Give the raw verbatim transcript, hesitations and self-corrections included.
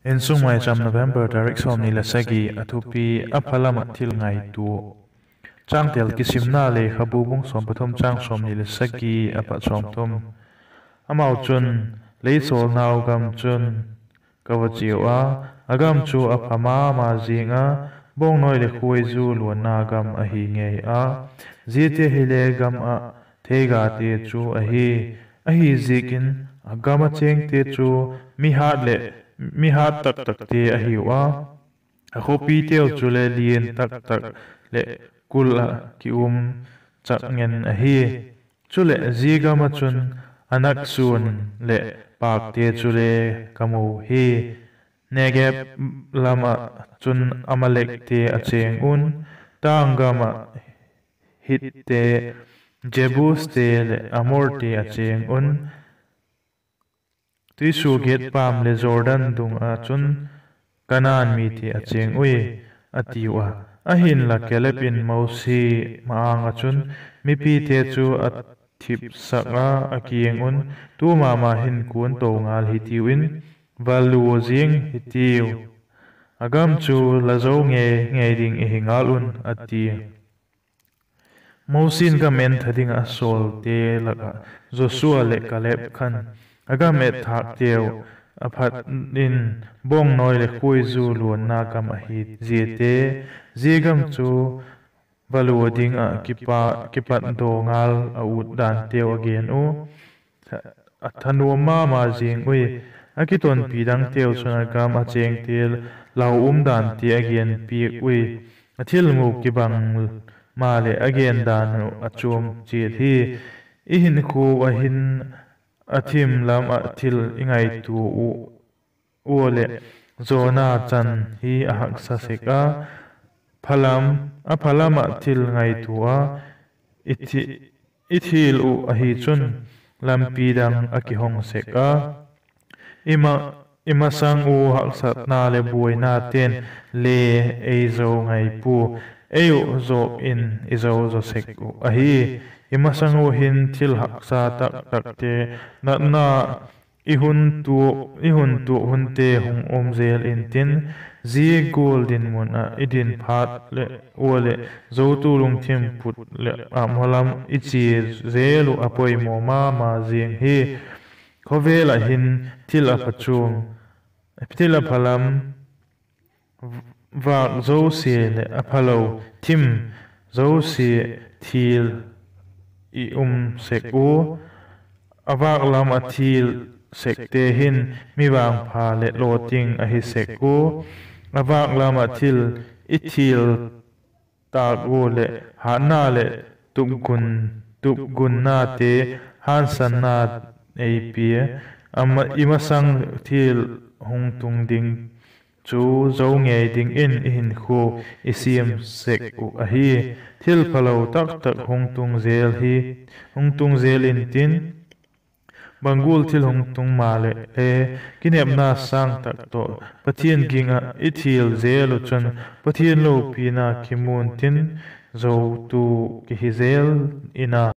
Insung Maicham, November tarik sawmni le sagi. A thupi: A phalam ah thil ngaitua. Changtel: Kisimna Lekhabu bung sawm pathum, chang sawmni le sagi apat sawmthum. Amau chun, Lei sawlnau gam chun ka va chiau a, a gam chu a pha ma ma zing a, bawngnawi leh khuaizu luanna gam ahi ngei a, ziate hile gam ah theigate chu ahi. Ahiziakin a gam ah chêngte chu mi hat leh mi hat tak takte ahiu a, a khawpiteu chule lian tak tak leh kul ah ki um chak ngen ahi. Chuleh, zia gam ah chun Anak suan leh pâkte chule ka mu hi. Negeb lam ah chun Amalekte a chêng un, tâng gam ah Hitte, Jebuste leh Amorte a chêng un, tuisuagiat pâm leh Jordan dung ah chun Kanaan mite a chêng ui, a tiu a. Ahinla, Kaleb in Mosi ma-âng ah chun mipite chu a thipsak a, a kiang un, Tu ma ma hin kuan to ngal hitiu in, va lua zing hitiu, a gam chu la zo ngei ngei ding i hi ngal un, a tia. Mosi'n gam entha ding ah a sawlte lak ah Joshua leh Kaleb khan a gam etthâkteu a phat in, bawngnawi leh khuaizu luanna gam ahi ziate, zia gam chu va lua ding ah kipat daw ngal a ut danteu a gen u. A thanuam ma ma zing ui. A kitonpi dangteu chun a gam a chêngte lau um dante a gen piak ui. A thilmu kibang maleh a gen dan uh a chuam chiat hi. I hinkhua ah hin a thim lam ah thil i ngaitua ua leh, Jona chan hi a haksa sek a, a phalam ah thil ngaitua a i thil uh ahi chun, lampi dang a kihong sek a, i masang ua haksatna leh buainate'n le ei zo ngai pua, ei uh zawk in i zo zaw sek uh ahi. I masang ua hin thil haksa tak takte, natna i hun tuak hunte hung um zel intin, zia gual dinmun ah i din phat leh ua leh, zotu lungthim put leh a malam i chia zel uh a poimaw ma ma zing hi. Khawvel ah hin thil a pha chuam, thil a pha lam, vâk zosia leh a phalo thim zosia thil i um sek ua, a vâk lam a thil sekte hin mi vangpha leh lawting ahi sek ua, a vâk lam ah thil i thil tâk ua leh hatna leh tupgunnate, hangsanna ei pia, i masang thil hung tung ding chu zo ngei dingin i hinkhua i siam sek uh ahi. Thil phalo tak tak hung tung zel intin, bang gual thil hung tung maleh le, kinepna sâng tak tawh Pathian ging ah i thil zel uh chun, Pathian lopina kimu intin, zotu kihi zel in a.